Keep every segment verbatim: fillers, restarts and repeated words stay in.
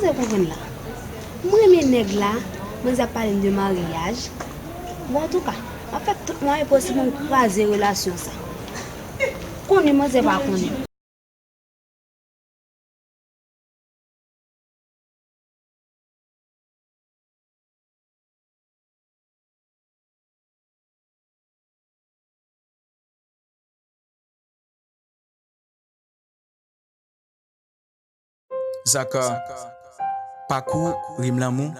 Manzè konprann la. M renmen nèg la, manzè ap pale m de maryaj. Bon, antouka, m ap fè tout mwayen posib pou m kraze relasyon sa. Konnen manzè pa konnen. Zaka, pa kouri m lanmou.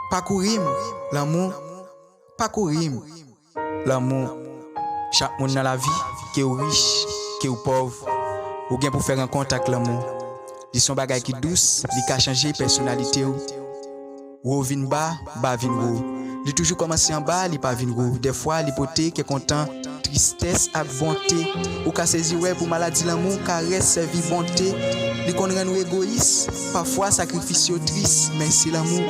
Pa kouri m lanmou. Pa kouri m lanmou. Chak moun nan lavi, ke w rich, ke w pòv, ou gen pou fè rankont ak lanmou. Li se yon bagay ki dous, li ka chanje pèsonalite w. Wo vin ba, ba vin wo. Li toujou kòmanse anba, li pa vin wo. Dèfwa, li pote kè kontan, tristès ak bonte. Ou ka sezi wè pou maladi lanmou, karès sèvi bonte. Li konn rann ou egoyis, pafwa sakrifis yo tris, men se lanmou.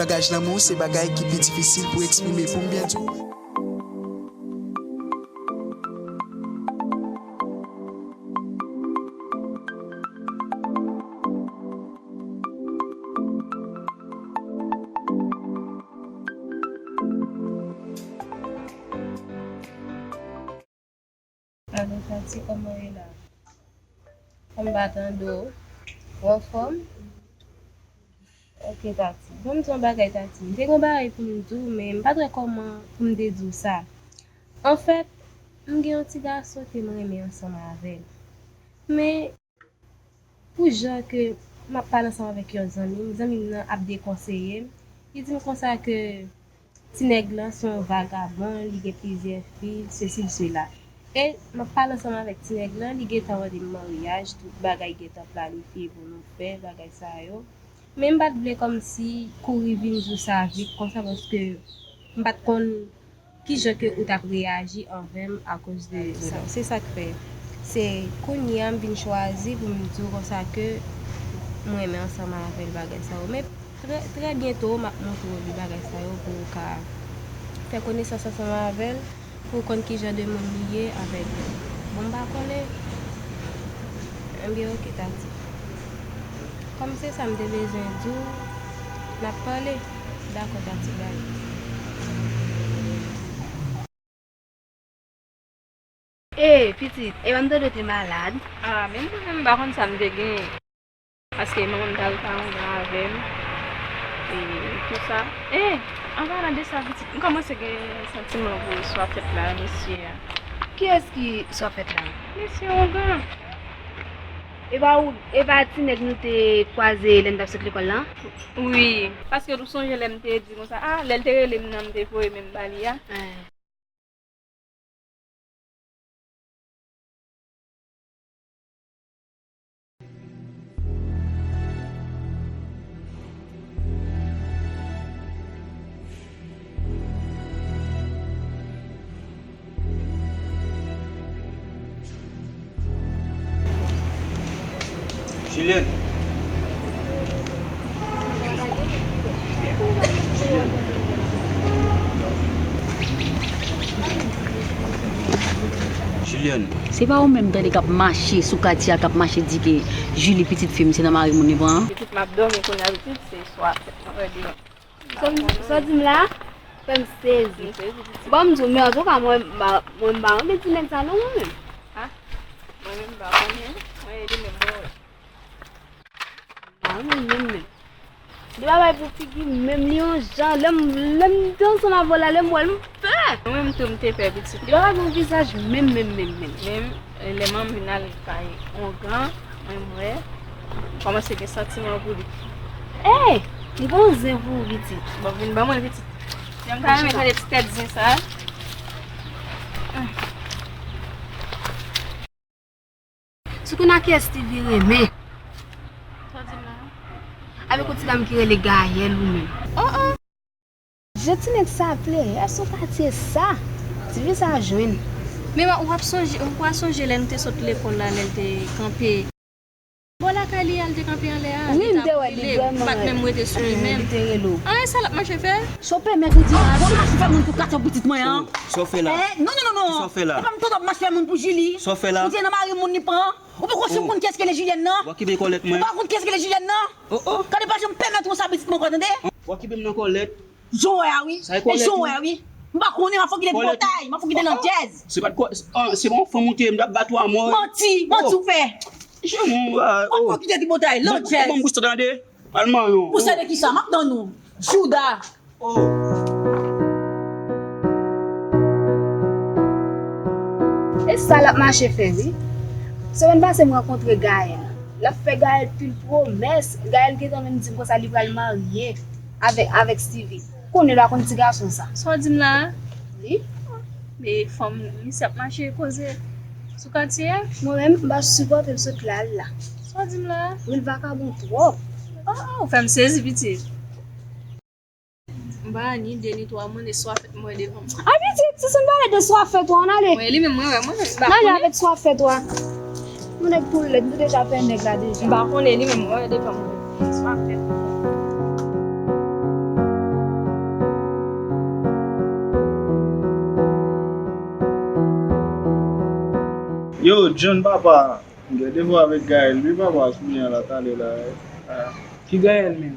Langaj lanmou se bagay ki pi difisil pou eksprime, pou m byen di w. Alo Tati, kòman w ye la? Kòm m pa tande w, ou anfòm? Ok Tati, ban m di w yon bagay Tati, m te gen yon bagay pou m di w men m pa t wè kòman pou m te di w sa. Anfèt, m gen yon ti gason ke m renmen ansanm avè l. Men, pou jan ke m ap pale ansanm avèk yon zanmi m, zanmi m nan ap dekonseye m, li di m konsa ke ti nèg lan se yon vagabon, li gen plizyè fi, sesi l sela. E m ap pale ansanm avèk ti nèg lan, li gentan mande m maryaj, tout bagay gentan planifye pou nou fè, bagay sa yo. Men m pa t vle kòmsi kouri vin di w sa vit konsa paske m pa t konn kijan ke ou t ap reyaji anvè m akoz de sa. Se sa k fè. Se kounye a m vin chwazi pou m di w konsa ke m renmen ansanm avè l bagay sa yo. Men trè, trè byento m ap montre w li bagay sa yo pou w ka fè konesans ansanm avè l, pou w konn kijan de moun li ye avèk ou. Bon, m pa konnen. Enben, ok, Tati. Kòm se sa m te bezwen di w, n ap pale. Dakò, Tati, bay. Ee, pitit, e pa m tande w te malad? A, menm mwen menm m pa konn sa m te genyen. Paske manman m t al fè yon gran avè m. E tou sa. E, an palan de sa, pitit, m kòmanse gen santiman pou swa fèt la, mesye a. Kiyès ki swa fèt la? Mesye Ougan. E pa ou, e pa ti nèg nou te kwaze lè n t ap sot lekòl la? Wi, paske ou sonje lè m te di konsa, a, lè l te rele m nan, m te voye men m ba li a. Julienne. Julienne. Se pa ou menm m tande k ap mache sou katye a, k ap mache di ke Julie pitit fi m se nan mari moun li pran an? Pitit m ap dòmi kounye a pitit, se istwa fèt mwen règle. Sa w, sa w di m la fè m sezi. Bon, m di w, men antouka, mwen, m pa, mwen, m pa renmen ti nèg sa non, mwen menm. A, mwen menm, m pa konnen. Mwen, e li menm mwen wè. M pa renmen l menm, menm. Li pa bay pou figi m, menm, li yon jan. Lè m, lè m te ansanm avè w la, lè m wè l, m pè. Mwen menm tou, m te pè, pitit. Li pa bay pou vizaj, menm, menm, menm, menm. Menm, lè manman m vin al kay Ougan, mwen, m wè. Kòmanse gen santiman pou li. Ey! Li gon zen pou ou pitit. Bon, vin ban mwen l pitit. Jan m ta renmen tande ti tèt zen sa. Soukouna kiyès Stevie renmen? Sa w di m la? Avèk yon ti dam ki rele Gayèl ou menm. Oh oh! Jan ti nèg sa ap plere sou katye sa, ti fi sa jwenn. Men w ap sonje, ou pa sonje lè nou te sot lekòl la, lè l te kanpe bò lakay li a, l te kanpe anlè a, li t ap rele, m pa t menm rete sou li menm. Anyen sa l ap mache fè? Sa w pèmèt ou di, w ap mache fè moun pou katye pitit mwen an? Sa w fè la? Non, non, non, non. Sa w fè la? E pa m tande w ap mache fè moun pou Julie. Sa w fè la? Ou di e nan mari moun li pran. Ou poko janm konn kiyès ki rele Julienne nan? W a kibe kòlèt mwen. Ou pa konn kiyès ki rele Julienne nan? Oh, oh. Gade pa janm pèmèt yon sa pitit mwen ankò, tande? W a kibe m nan kòlèt. Jan w wè a wi. Sa e kòlèt ou? Jan w wè a wi. M pa konnen, m ap fè w kite tripotay, m ap fè w kite landjèz. Se pa t kò, ah, se pa yon fanm ou te ye, m t ap bat ou a mò. Manti, manti w fè. Jan w, ah, oh. Ou ap fè w kite tripotay, landjèz. Ban m bouch tande. Al manyon. Pou sèl de kisa? M ap tann ou. Jouda. Oh. E sa l ap mache fè wi. Semèn pase m rankontre Gaël. L ap fè Gaël pil pwomès. Gaël gentan menm di m konsa li pral marye avèk, avèk Steevy. Konnen l pa konn ti gason sa. Sa w di m la a? Wi. Men fanm misye ap mache koze sou katye a. Mwen menm m pa sipòte l sot la al la. Sa w di m la a? Wi l vakabon twòp. Oh, oh, ou fè m sezi pitit. M pa ni de ni twa moun e swa fèt mwen devan m. A pitit, si se n pale de swa fèt ou an ale. Mwen li menm mwen wè mwen menm m pa konnen. N ale avèk swa fèt ou a. Yon nèg tou lèd, nou deja fè nèg la deja. M pa konnen li menm mwen wè devan mwen. Swa fèt. Yo, John papa. M gen devwa avèk Gaël wi papa, kounye a la talè la. Ah. Ki Gaël menm?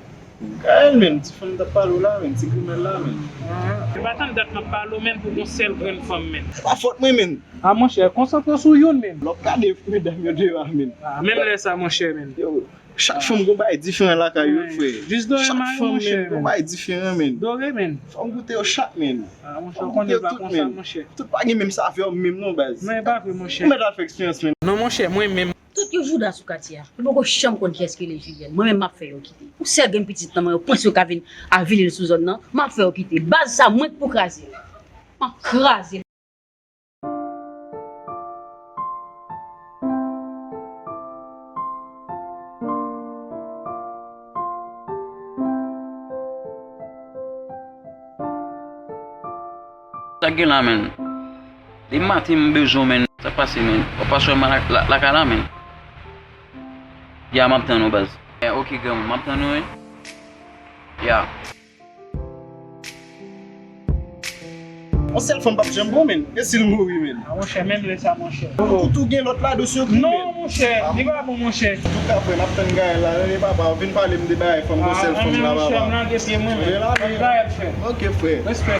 Gaël menm, ti fanm m t ap pale w la menm, ti grimèl la menm. Ah. Se pa tann dat m ap pale w menm pou yon sèl grenn fanm menm. Se pa fòt mwen menm. Ah monchè, konsantre w sou youn menm. Lè w ap gade medam yo deyò a menm. Ah, menm lè sa monchè menm. Yo, chak fanm gon bagay diferan lakay yo frè. Jis dore mari monchè menm. Chak fanm menm gon bagay diferan menm. Dore menm. Fò m goute yo chak menm. Ah, monchè, ou konnen l pa konsa, monchè. Tout pa gen menm savè menm non, baz. Non, e pa vre, monchè. Ou mèt al fè eksperyans, menn. Non, monchè, mwen menm. Tout yo jouda sou katye a. Yo poko janm konn kiyès ki rele Julienne. Mwen menm, m ap fè yo kite. Yon sèl grenn pitit nan men yo, panse yo ka vin avili l sou zòn nan. M ap fè yo kite. Baz sa, mwen k pou kraze l. M ap kraze l. Sa k gen la, menn? Depi maten m bezwen w, menn. Sa k pase, menn? W ap pase wè m la, la, lakay la, menn? Ya, m ap tann ou, baz. Eh, ok, granmoun, m ap tann ou, wi. Ya. Yon sèl fanm p ap janm bon, menn. E si l mouri, menn? Ah, monchè, menm lè sa, monchè. Ou tou gen lòt la, dosye yo ki non, monchè, li pa bon, monchè. Antouka, frè, n ap tann Gaël la, tande papa, vin pale m de bagay fanm, yon sèl fanm la, papa. Ah, monchè, m lage pye mwen, menn. Tande la, men. Gaël, frè. Ok, frè. Respè.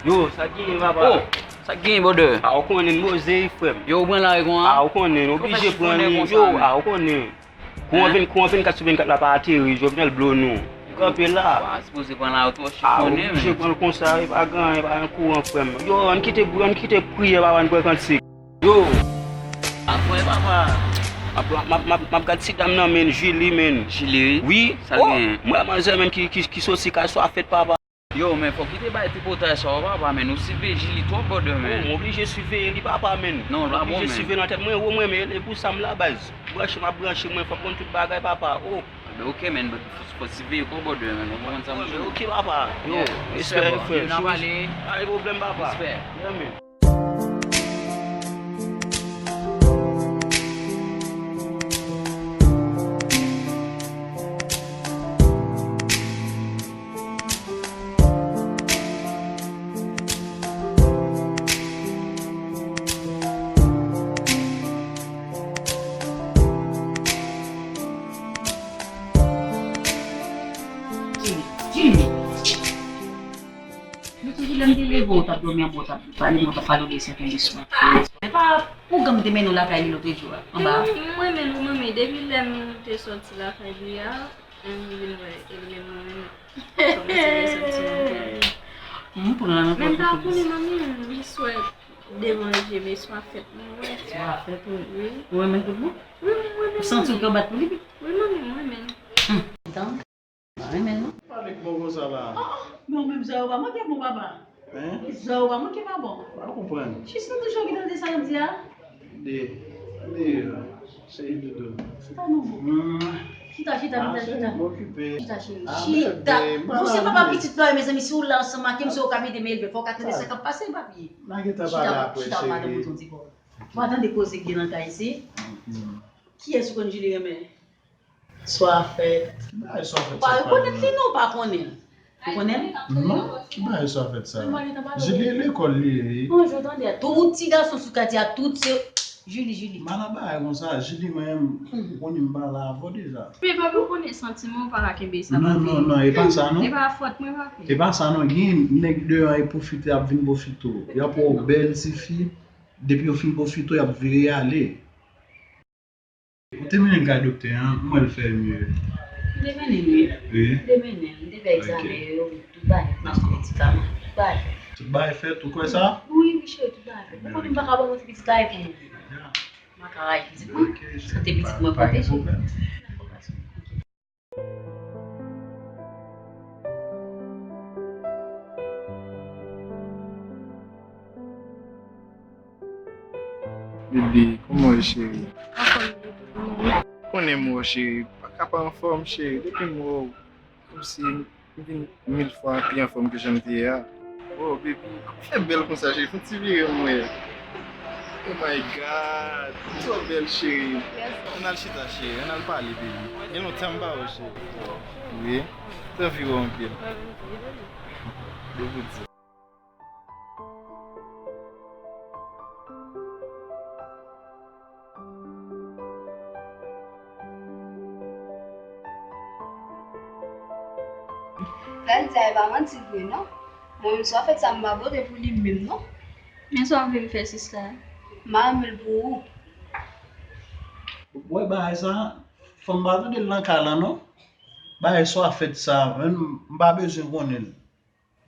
Yo, sa k genyen, papa? Oh, sa k genyen, brother? Ah, ou konnen, m poze, frè m. Yo, ou pran la, e kon an? Ah, ou konnen, oblije pran li. Yo, ah, ou konnen. Kouran vennkat sou vennkat la pa ateri, Jovenel blo nou. Kanpe la. Wa, sipoze pran la twò chifone, men. Ah, oblije pran l konsa, e pa gen, e pa gen kouran, frè m. Yo, ann kite, ann kite priyè, papa, ann pran kantik. Yo. Apre, papa. M ap, m ap, m ap, m ap gad ti dam nan, men, Julie, men. Julie, wi? Wi. Sa l genyen? Mwen, manzè, men, ki, ki, ki soti kay swa fèt, papa. Yo, men fòk kite bay tripotay sa yo, papa, men. Ou siveye Julie twòp, brother, men. Oh, m oblije siveye li, papa, men. Non, l pa bon, men. M oblije siveye nan tèt mwen, wo mwen, men, e pou sa m la, baz. Branche, m ap branche, mwen, fòk konn tout bagay, papa. Oh. Enben, ok, men, fò, fò siveye kò, brother, men. Ou konprann sa m di w? Ok, papa. Yo, respè, frè. N a pale. Pa gen pwoblèm, papa. Respè. Yeah, men. Jimmy, Jimmy. Lòt jou lè m te leve, w t ap dòmi anba, w t ap pale, w t ap pale de sèten istwa. Se pa ougan m te mennen w lakay li lòt jou a, anba a? Mwen menm, mwen menm, depi lè m te sòti lakay li a, m vin wè, e li menm mwen menm. Kòmanse gen santiman pou li. Hum, pou nan men pa konnen, manmi, m li swè devan je m, e swa fèt mwen wè. Swa fèt, wi. Wi. Ou renmen l tout bon? Wi, mwen renmen l. Ou santi w kè w bat pou li? Wi, manmi, mwen renmen l. Hum. Tann. Pa renmen l non. Pale k bon konsa la. Oh, oh, men ou menm zòrèy ou pa manke bon papa. Hein? Zòrèy ou pa manke pa bon. Pa konprann. Jis nou toujou ki tande sa l ap di a? De. De. Cheri doudou. Chita non bon. Mwa. Chita, chita, chita, chita. Ah, bebe, m okipe. Chita, cheri. Ah, chita. Bebe, m pa la. Ou se papa pitit la, mezanmi, si w la ansanm ak m, se ou k ap ede m elve, fò w ka tande sa k ap pase, papi. N a gentan pale apre, cheri. Chita, chita, madanm ou tonton. Ou pa tande koze ki gen nan kay isi? Kiyès ou konn Julie renmen? Swa fèt. Bagay Swa fèt, ou pa rekonèt li non, ou pa konnen l. Ou konnen l? Non, ki bagay Swa fèt sa? Julie, lekòl li ye. Bonjou, tande, tout ti gason sou katye a, tout se Julie, Julie. M pa nan bagay konsa, Julie, mwen, ou konnen m pale avè w deja. Men papi, ou konnen santiman, ou pa ka kenbe sa, papi. Non, non, non, e pa sa non. E pa fòt mwen, papi. E pa sa non, gen nèg deyò a, e pwofite, ap vin pwofite w. Y ap wè w bèl tifi, depi yo fin pwofite w, y ap vire ale. Ou te mennen l kay doktè an, m wè l fè mye. M te mennen l, wi. Wi? M te mennen l, m te fè egzamen yo, tout bagay, m te pran medikaman, tout bagay fèt. Tout bagay fèt, ou kwè sa? Wi, wi, cheri, tout bagay fèt. Ou konnen m pa ka ba yon ti pitit la pou mwen. M pa ka rayi pitit mwen. Sante pitit mwen pwoteje. Bebe, kòman w ye, cheri? Anfòm, bebe, kòman w ye? Konnen m wè w, cheri. Pa ka pa anfòm, cheri. Depi m wè w, kòmsi m vin mil fwa pi anfòm ke jan m te ye a. Oh, baby, ou fè bèl konsa, cheri. Fè yon ti vire m wè. Oh my God, ou twò bèl, cheri. Ann al chita, cheri. Ann al pale, baby. Gen lontan m pa wè w, cheri. Wi, te anvi wè w anpil. Depi w di. Sa l di a, e pa manti vre non. Mwen menm, Swa fèt sa, m pa vote pou li menm non. Men sa w vle m fè, sista? M pa renmen l pou ou. Ou wè bagay sa, fanm pa tande l nan kay la non. Bagay Swa fèt sa, menm m pa bezwen konnen l.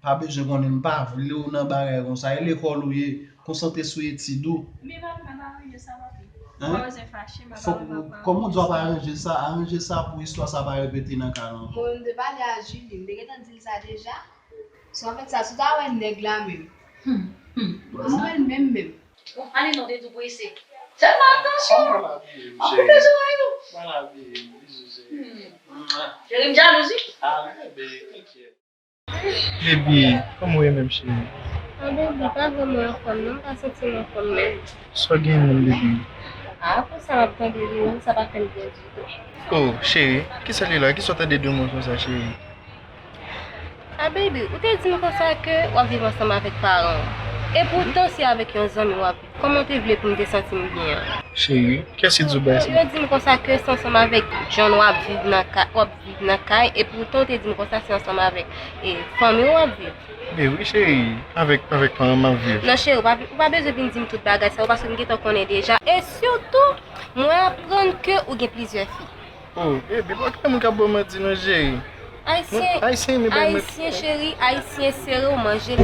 Pa bezwen konnen, m pa vle w nan bagay konsa. E lekòl ou ye, konsantre sou etid ou. Men papi, m ap aranje sa, papi. Ou pa bezwen fache, m ap aranje sa. Kòman w di w ap aranje sa? Aranje sa pou istwa sa pa repete nan kay la ankò. Bon, m te pale a Julie, m te gentan di l sa deja. Swa fèt sa, si w ta wè nèg la menm. M wè l menm menm. Bon, ale non, te di w prese. Fè m atansyon. Mwen ap koupe zòrèy ou. Cheri, m jalouz, wi. Baby, kòman w ye menm, cheri? Ah, baby, pa vrèman anfòm non, m pa santi m anfòm menm. Sa w gen menm, baby? Ah, konsa m ap tande li menm, sa pa fè m byen ditou. Oh, cheri, kisa li la? Kisa w tande de mwen konsa, cheri? Ah, baby, ou te di m konsa ke w ap viv ansanm avèk paran w. Epoutan, se avèk yon zanmi w ap viv. Kòman w te vle pou m te santi m byen an? Cheri, kiyès ki di w bagay sa? Yo di m konsa ke se ansanm avèk John w ap viv nan ka-, w ap viv nan kay, epoutan w te di m konsa se ansanm avèk, e, fanmi w w ap viv. Men wi, cheri, avèk, avèk paran m ap viv. Non, cheri, ou pa, ou pa bezwen vin di m tout bagay sa yo, paske m gentan konnen deja. E sitou, mwen aprann ke ou gen plizyè fi. Oh, baby, pa okipe moun k ap ba w manti non, cheri. Ayisyen, Ayisyen, cheri, Ayisyen sere w manje.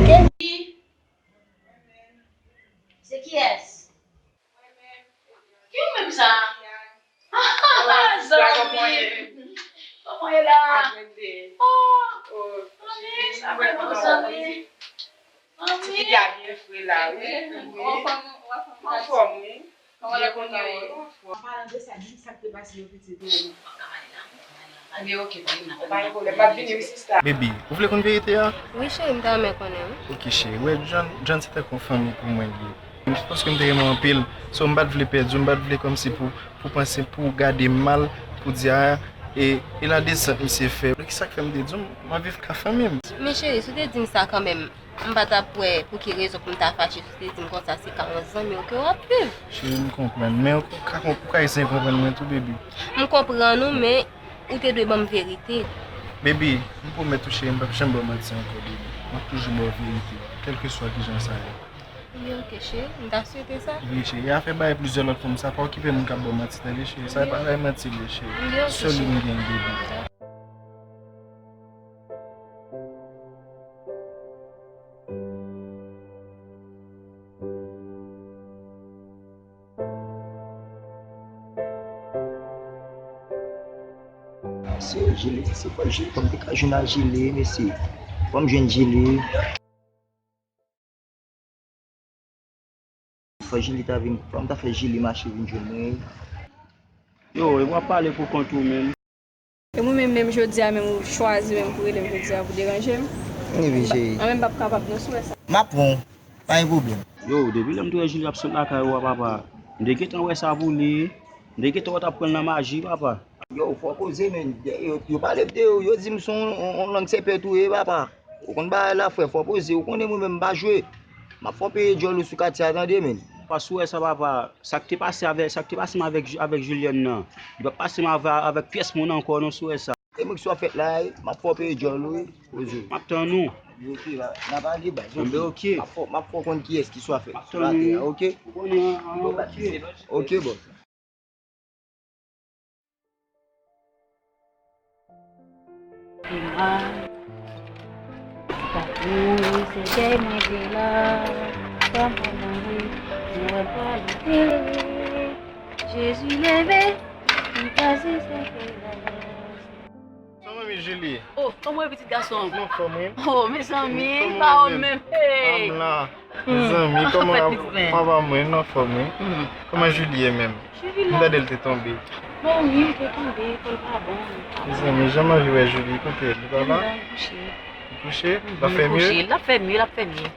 Se kiyès? Ki ou menm sa? Ah, zanmi. Kòman w ye la? Oh, zanmi, sa fè bon, zanmi. Zanmi. Ti pitit la byen fre la, wi. Wi. Anfòm, wi. Byen kontan, wi. An palan de sa, di m sa k te pase yo pitit ou menm. Baby, ou vle konn verite a? Wi, cheri, m ta renmen konnen, wi. Ok, cheri. Wè, John, John se tankou yon fanmi pou mwen li ye. Paske m te renmen w anpil. So, m pa t vle pèdi w, m pa t vle kòmsi pou, pou panse, pou gade m mal, pou di, a, e, e ladesant misye fè. Kisa k fè m te di w, m ap viv ka fanmi m? Men cheri, si w te di m sa kanmenm, m pa t ap wè pou ki rezon pou m ta fache si w te di m konsa se ka yon zanmi w ke w ap viv. Cheri, m konprann, men ou ka, ou ka eseye konprann mwen tou, baby. M konprann ou, men ou te dwe ban m verite. Baby, m pwomèt ou, cheri, m p ap janm ba w manti ankò, baby. M ap toujou ba w verite, kèlkeswa kijan sa ye. Li ok, cheri, m ta swete sa. Wi, cheri, e afè bay plizyè lòt fanm sa, pa okipe moun k ap ba w manti, tande, cheri. Sa e pa bay manti li ye, cheri. Li ok, cheri. Sèl ou m gen, baby. Se Jili, se fò Jili, fò m te ka jwenn ak Jili, mesye. Fò m jwenn Jili. Fò Jili ta vin, fò m ta fè Jili mache vin jwenn mwen. Yo, e w ap pale pou kont ou menm. E mwen menm, menm jodi a, menm ou chwazi menm pou rele m jodi a pou deranje m. Wi, cheri. Mwen menm m p ap kapab non, si w wè sa. M ap pran w. Pa gen pwoblèm. Yo, depi lè m te wè Julie ap sot lakay ou a, papa, m te gentan wè sa pou li. M te gentan wè w t ap pran l nan maji, papa. Yo, fò poze, men. Yo, yo pale de ou, yo di m se yon, yon, yon lang sèpèt ou ye, papa. Ou konn bagay la, frè, fò poze. Ou konnen mwen menm m pa jwe. M ap fè w peye djòl ou sou katye a, tande, men. Papa, si w wè sa, papa, sa k te pase avè, sa k te pase m avèk, avèk Julienne nan, li p ap pase m avè, avèk pyès moun ankò, non, si w wè sa. E mwen ki sou afè la, wi. M ap fè w peye djòl ou, wi. Poze. M ap tann ou. Ok, la, n a pale, baz. Enben, ok. M ap fè, m ap fè w konn kiyès ki sou afè. M ap tann ou. Ok? Ou konnen, an, an, ok. Ok, bòs. Jezi leve, li kraze sèkèy la. Kòman mi Julie? Oh, kòman w ye pitit gason? Mwen anfòm, wi. Oh, mezanmi, pa w menm. Hey! Anm la. Mezanmi, kòman papa mwen? Mwen anfòm, wi. Kòman Julie ye menm? M tande l te tonbe. Bon, wi, li te tonbe, kò l pa bon. Mezanmi, jan m anvi wè Julie, kote l? Li pa la? Li kouche. Li kouche? L ap fè mye? Li kouche, l ap fè mye, l ap fè mye.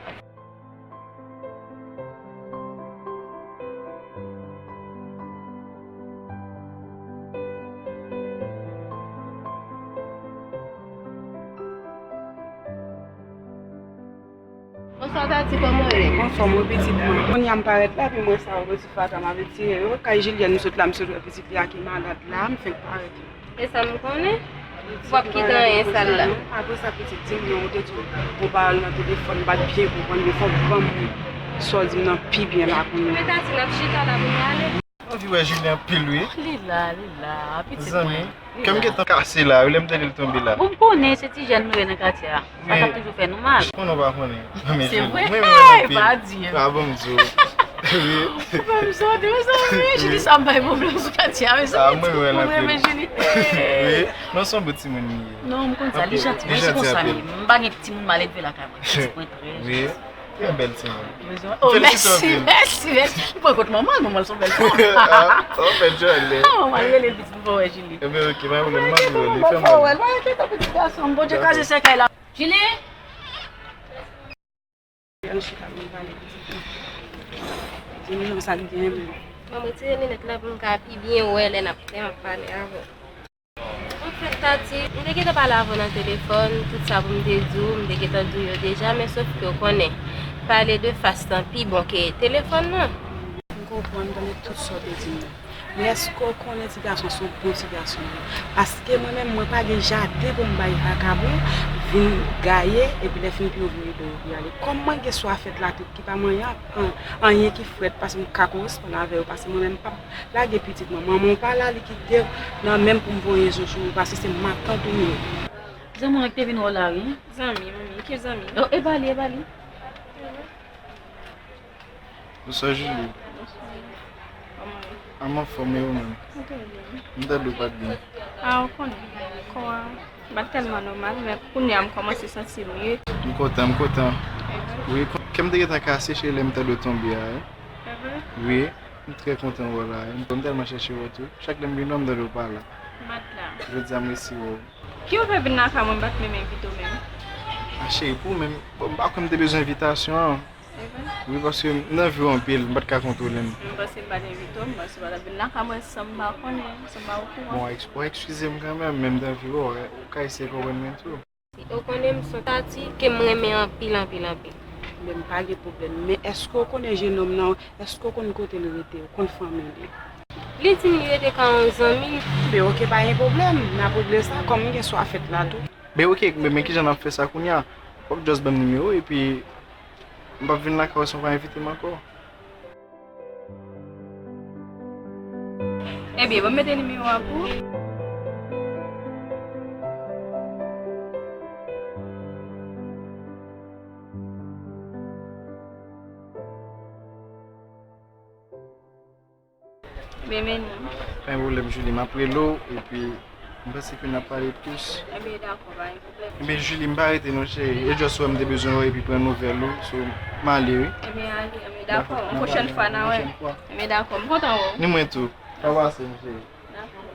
Bonswa Tati, kòman w ye? Anfòm wi pitit mwen. Kounye a m parèt la, epi m wè sa yo, ti fatra m ap retire yo. Kay Julienne m sot la, m sot wè pitit li a ki malad la, m fenk parèt. E sa m konnen. W ap kite anyen sal la. Apre sa, pitit, di m non, ou te di yon pawòl nan telefòn, m pa t byen konprann, men fò w ban m sa w di m nan pi byen la kounye a. Men Tati, n ap chita la pou n ale. Anvi wè Julie anpil, wi. Li la, li la, pitit mwen. Zanmi, kè m gentan kase la, wi, lè m tande l tonbe la. Bon, m konnen se ti jèn nou ye nan katye a. Sa k ap toujou fè nou mal. Konnen w pa konnen. Se vre. Mwen renmen anpil. Pa di. Pa bon, m di w. Wi. Ou fè m sote, mezanmi. Julie, sa ap bay pwoblèm sou katye a, mezanmi. Ah, mwen renmen anpil. Mwen renmen Julie. Wi. Non, se yon bon timoun li ye. Non, m konn sa, li janti, men se konsa li ye. M pa gen timoun maledve lakay mwen. Pitit mwen trè janti. Wi. Yon bèl timoun. Oh, mèsi, mèsi, mèsi. Mwen konn manman l, manman l se yon bèl fanm. Ah, oh, fè djòlè. Ah, manman l rele l pitit mwen fò wè Julie. Enben, ok, pa gen pwoblèm, m ap rele l, fè m wè. Mwen enkyete w, pitit gason m, Bondye kraze sèkèy la. Julie! Ann chita pou n pale pitit mwen. Di m non sa k gen menm. Ban m retire linèt la pou m ka pi byen wè lè n ap, lè m ap pale avè w. Anfèt, Tati, m te gentan pale avè w nan telefòn, tout sa pou m te di w, m te gentan di w yo deja, men sòf ke w konnen, pale de fas lan pi bon ke telefòn nan. M konprann, m tande tout sa w te di m nan. Men èske w konnen ti gason se yon bon ti gason wi? Paske mwen menm, mwen pa gen jaden pou m bay vakabon vin gaye, epi lè fini pi yo vin rive yo pi ale. Kòm mwen gen swa fèt la tou, ki pa manyen an-, anyen ki frèt, paske m ka koresponn avè yo, paske mwen menm m p ap lage pitit mwen. Manman w pa la, li kite w nan men m pou m voye zo sou ou, paske se matant ou m ye. Zanmi w ki te vin wè w la, wi. Zanmi, manmi, ki zanmi? Oh, e pa li, e pa li. Bonswa, Julie. Bonswa. Kòman w ye? A, m anfòm, e ou menm? M trè byen. M tande w pa t byen. A, ou konnen, kò a pa t tèlman nòmal, men kounye a m kòmanse santi m mye. M kontan, m kontan. Wi, kè m te gentan kase, cheri, lè m tande w tonbe a, wi. Wi, m trè kontan wè w la, wi. M tèlman chèche wè w tou. Chak lè m vin wè w, m tande w pa la. M pa t la. Jodi a, m resi wè w. Ki ou fè vin lakay mwen, m pa t menm envite w menm? A, cheri, pou ou menm, bon, m pa kwè m te bezwen envitasyon an. Se vre? Wi, paske m nan vi w anpil, m pa t ka kontwole m. M panse m pa t envite w, m panse w pa t ap vin lakay mwen san m pa konnen, san m pa okouran. Bon, w a eks-, w a eskize m kanmenm, men m nan vi w, w ka eseye konprann mwen tou. Ou konnen m se yon Tati ke m renmen anpil, anpil, anpil. Men m pa gen pwoblèm. Men èske w konnen jennonm nan, èske w konn kote l rete, ou konn fanmi li? Li di m li rete ka yon zanmi l. Ben, oke, pa gen pwoblèm. N ap regle sa, kòm m gen swa fèt la tou. Ben, oke, men, men kijan n ap fè sa kounye a? W ap just ban m nimewo, epi m p ap vin lakay ou san w pa envite m ankò. Ebyen, ban m mete nimewo a pou ou. Byen, men non. Pa gen pwoblèm, Julie, m ap rele w, epi m panse ke n ap pale plis. Ebyen, dakò, pa gen pwoblèm. Ebyen, Julie, m pa rete non, cheri. E just wè m te bezwen wè w epi pran nouvèl ou, so, m ale, wi. Ebyen, ale, ebyen, dakò. Yon pwochèn fwa, n a wè. Ebyen, dakò, m kontan wè w. Ni mwen tou. Sa pase, m cheri. Dakò.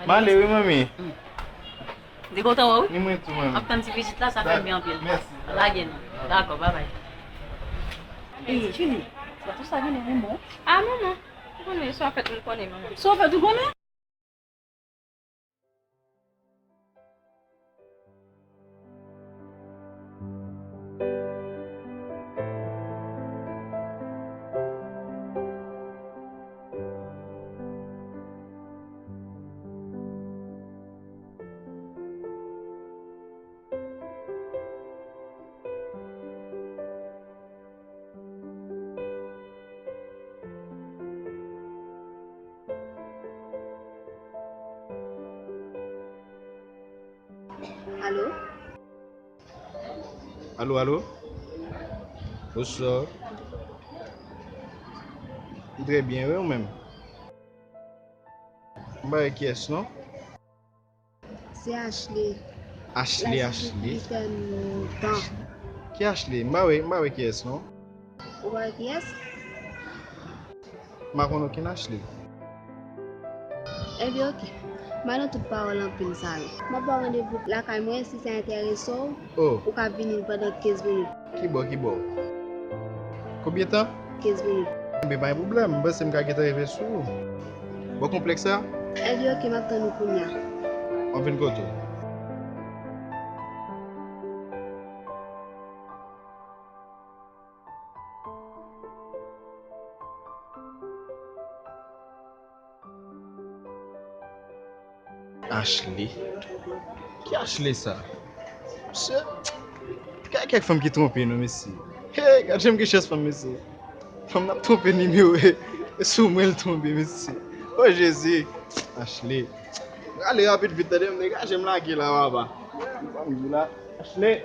M ale, wi, manmi. M te kontan wè w, wi. Ni mwen tou, manmi. M ap tann ti vizit la, sa fè m byen anpil. Mèsi. Lage non. Dakò, babay. Ey, Julie, gade sa vin nan men mwen. Ah, manman. Ou konnen, sa fèt, ou konnen, manman. Sa fèt, ou konnen? Alo? Alo, alo? Bonswa. M trè byen, wi, ou menm? M pa wè kiyès, non? Se Ashley. Ashley, Ashley. Li fè lontan. Ki Ashley? M pa wè, m pa wè kiyès, non. Ou pa wè kiyès? M pa konn okenn Ashley. Ebyen, oke. M pa nan tout pawòl anpil sa yo. M ap ba w randevou lakay mwen, si sa enterese w, oh, ou ka vini pandan kenz minit. Kibò, kibò? Konbyen tan? Kenz minit. Enben, pa gen pwoblèm. M panse m ka gentan rive sou ou. Bò konplèks la? Ebyen, oke, m ap tann ou kounye a. M ap vin kote w. Ashley? Ki Ashley sa? Mesye, gen kèk fanm ki twonpe nou, mesye. Hey, gad jan m gen chans fanm, mesye. Fanm nan ap twonpe nimewo, e sou mwen l tonbe, mesye. O Jezi! Ashley. Rale rapid vit, tande, m degaje m lage la, papa. Fanm di la. Ashley.